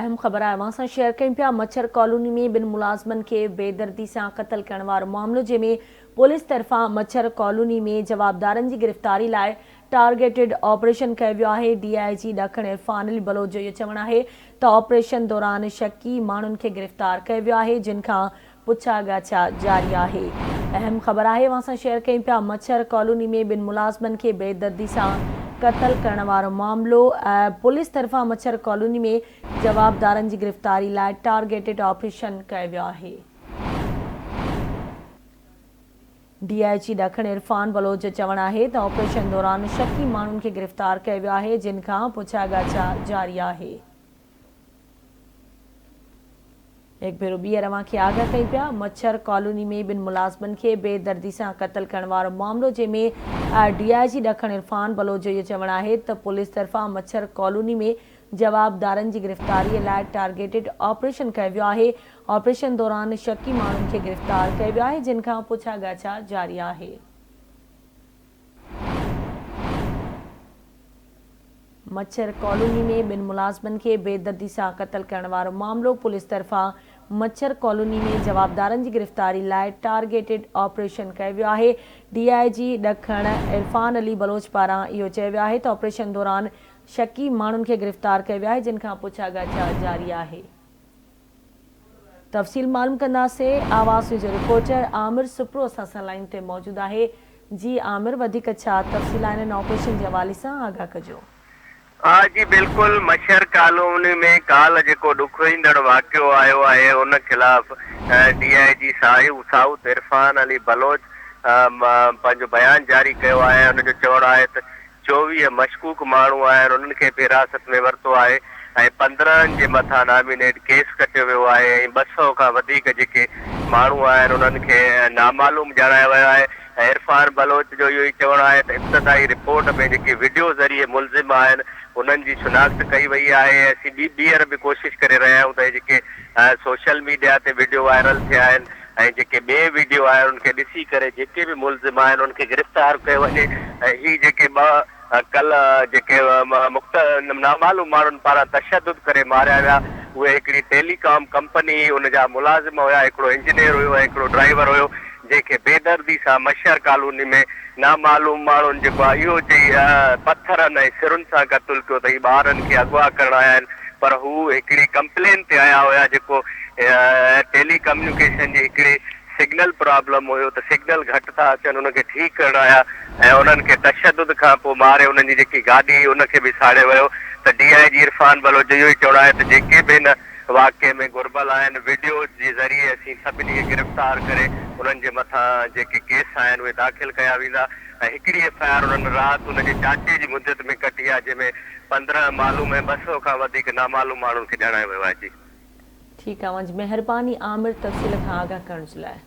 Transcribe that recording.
اهم خبر اوهان سان شيئر ڪيون پيا مڇر ڪالوني ۾ ٻن ملازمن کي بيدردي سان قتل ڪرڻ وارو معاملو جنهن ۾ پوليس طرفان مڇر ڪالوني ۾ جوابدارن جي گرفتاري لاء ٽارگيٽڊ آپريشن ڪيو ويو آهي ڊي I جي ڏکڻ عرفان علي بلوچ جو اهو چوڻ آهي ته آپريشن دوران شڪي ماڻهن کي گرفتار ڪيو ويو آهي جن کان پڇا ڳاڇا جاري آهي. اهم خبر آهي اوهان سان شيئر ڪيون پيا مڇر ڪالوني ۾ ٻن ملازمن کي بيدردي سان قتل ڪرڻ وارو معاملو پوليس طرفان مڇر ڪالوني ۾ جوابدارن جي گرفتاري لاء ٽارگيٽڊ آپريشن ڪيو ويو آهي. ڊي I جي ڏکڻ عرفان بلوچ جو چوڻ آهي ته آپريشن دوران شڪي ماڻهن کي گرفتار ڪيو ويو آهي جن کان پڇا ڳاڇا جاري آهي. هڪ ڀيرو ٻيهر اوهان کي آگاهه ڪيون پيا مڇر ڪالوني ۾ ٻن ملازمن کي بي دردي سان قتل ڪرڻ وارو معاملو جنهن ۾ ڊي I جي ڏکڻ عرفان بلوچ جو اهو چوڻ آهي ته پوليس طرفان مڇر ڪالوني ۾ جوابدارن جي گرفتاري لاء ٽارگيٽڊ آپريشن ڪيو ويو آهي آپريشن دوران شڪي ماڻهن کي گرفتار ڪيو ويو آهي جن کان پڇا ڳاڇا جاري آهي. مڇر ڪالوني ۾ ٻن ملازمن کي بيدردي سان قتل ڪرڻ وارو معاملو، پوليس طرفان مڇر ڪالوني ۾ جوابدارن جي گرفتاري لاء ٽارگيٽڊ آپريشن ڪيو ويو آهي، ڊي I جي ڏکڻ عرفان علي بلوچ پاران اهو چيو ويو آهي ته آپريشن دوران شڪي ماڻهن کي گرفتار ڪيو ويو آهي جن کان پڇا ڳاڇا جاري آهي. تفصيل معلوم ڪنداسين آواز نيوز جو رپورٽر عامر سپرو اسان سان لائين تي موجود آهي جي عامر وڌيڪ ڇا تفصيل آهن ان آپريشن جي حوالي سان آگاهه ڪجو. ها جي بلڪل مشر ڪالوني ۾ ڪالهه جيڪو ڏکوئيندڙ واقعو آيو آهي ان خلاف ڊي I جي سائوٿ عرفان علي بلوچ پنهنجو بيان جاري ڪيو آهي ان جو چوڻ آهي ته 24 مشڪوڪ ماڻهو آهن انهن کي به حراست ۾ ورتو آهي ۽ 15 جي مٿان نامينيٽ ڪيس ڪٽيو ويو آهي ۽ 200 کان وڌيڪ جيڪي ماڻهو آهن انهن کي نامعلوم ڄاڻايو ويو آهي ۽ عرفان بلوچ جو اهو ئي چوڻ آهي ته ابتدائي رپورٽ ۾ جيڪي وڊيو ذريعي ملزم آهن انهن جي شناخت ڪئي وئي آهي ۽ اسين ٻي ٻيهر به ڪوشش ڪري رهيا آهيون ته اهي جيڪي سوشل ميڊيا تي وڊيو وائرل ٿيا آهن ۽ جيڪي ٻئي وڊيو آهن انهن کي ڏسي ڪري جيڪي به ملزم آهن انهن کي گرفتار ڪيو وڃي ۽ هي جيڪي ٻه ڪلهه جيڪي نامعلوم ماڻهن پاران تشدد ڪري ماريا ويا اهي هڪڙي ٽيلي ڪام ڪمپني هئي ان جا ملازم هيا هڪڙو انجنيئر هيو ۽ هڪڙو ڊرائيور هيو جنهن کي بيدردي سان مشهر ڪالوني ۾ نامعلوم ماڻهن جيڪو آهي اهو چئي پٿرن ۽ سرن سان قتل ڪيو ته هي ٻارن کي اغوا ڪرڻ آيا آهن پر هو هڪڙي ڪمپلين تي آيا هيا جيڪو ٽيلي ڪميونيڪيشن جي هڪڙي سگنل پرابلم هيو ته سگنل گهٽ ٿا اچن ان کي ٺيڪ ڪرڻ آيا ۽ انهن کي تشدد کان پوء ماري انهن جي جيڪي گاڏي هئي ان کي به ساڙي ويو ته ڊي I جي عرفان بلوچ جو اهو ئي چوڻ آهي ته جيڪي به هن واقعي ۾ گهربل آهن وڊيو جي ذريعي اسين سڀني کي گرفتار ڪري انهن جي مٿان جيڪي ڪيس آهن اهي داخل ڪيا ويندا ۽ هڪڙي ايف I R انهن رات ان جي چاچي جي مدت ۾ ڪٽي آهي جنهن ۾ 15 معلوم ۽ 200 کان وڌيڪ نامعلوم ماڻهن کي ڄاڻايو ويو آهي جي. ٺيڪ آ اوهان جي مهرباني عامر تفصيل کان آگاهه ڪرڻ جي لاء.